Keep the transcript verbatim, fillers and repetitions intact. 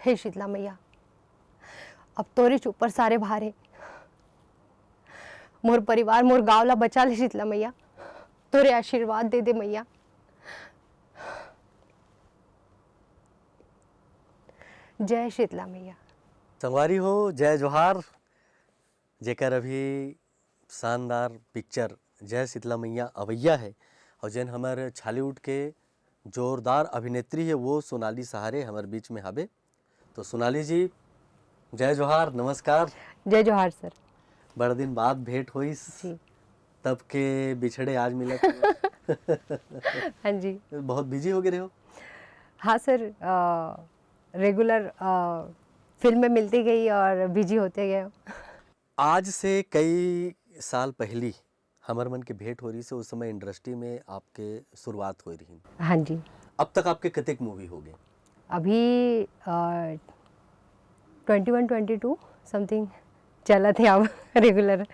हे शीतला मैया, अब तोरेच ऊपर सारे भार हे। मोर परिवार, मोर गांव ला बचा ले शीतला मैया, तोरे आशीर्वाद दे दे मैया। जय शीतला मैया। संगवारी हो, जय जोहार। जेकर अभी शानदार पिक्चर जय शीतला मैया अवैया है, और जेन हमर छॉलीवुड के जोरदार अभिनेत्री है, वो सोनाली सहारे हमर बीच में हवे। तो सोनाली जी, जय जोहार, नमस्कार। जय जोहार सर। बड़ा दिन बाद भेंट होइस, जी। तब के बिछड़े आज मिलत हवय। हाँ जी। बहुत बिजी हो गए रहे हो। हाँ सर, रेगुलर फिल्म में मिलती गई और बिजी होते गए। आज से कई साल पहली हमर मन के भेंट हो रही से, उस समय इंडस्ट्री में आपके शुरुआत हो रही। हाँ जी। अब तक आपके कतेक मूवी हो गए? अभी ट्वेंटी वन ट्वेंटी टू समथिंग चलत हे अब रेगुलर।